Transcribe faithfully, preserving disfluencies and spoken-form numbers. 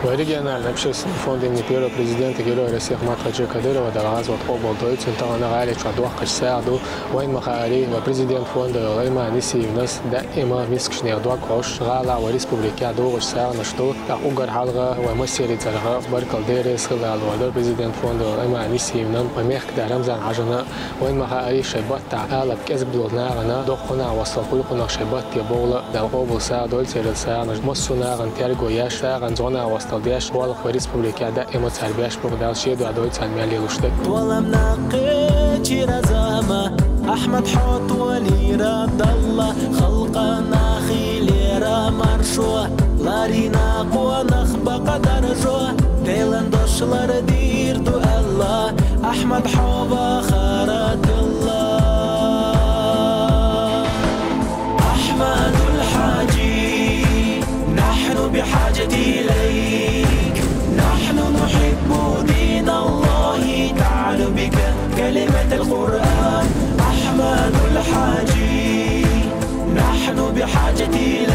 Вай региональный общественный фонд имени первого президента Героя России Ахмат-Хаджи Кадырова Дала гӀазот къобалдой. Цунна тахана гӀали чу дохкаш сагӀа ду. Вайна ма хаъара, вай президент фонда йола Айман Исиевнас даима мискача нех дог хьош, гӀала вай республике догӀуш сагӀанаш ду. ТӀаккха уггар хьалха вай массерий цӀерагӀа баркал деррес хилла ала вар дар президент фонда йола Айман Исиевнан, вай мехкда Рамзан-Хьажана. Вайна ма хаъара, шоай бат тӀа алап кӀезига дола нахана доккха гӀо-накъостал, кулг-гӀунах шоай бат тӀа бовла, Дала къобал сагӀа дойла церан сагӀанаш. Массо а нахана терго еш, сагӀанца гӀо-накъостал деш, болх вай республике даима цар беш ба, Дала шен дуьхьа дойла царна мел лелаш дерг. Толам накъе чира зама, Ахьмад, хьо толийра Далла, халкъа нахилера маршо, ларина къонах бакъа даржо, Делан дош лардийр ду аьлла, Ахьмад, хьо вахара тилла. أحمد الحاجي، نحن بحاجة إليك، نحن نحب دين الله، تعلو بك كلمة القرآن. أحمد الحاجي، نحن بحاجة إليك.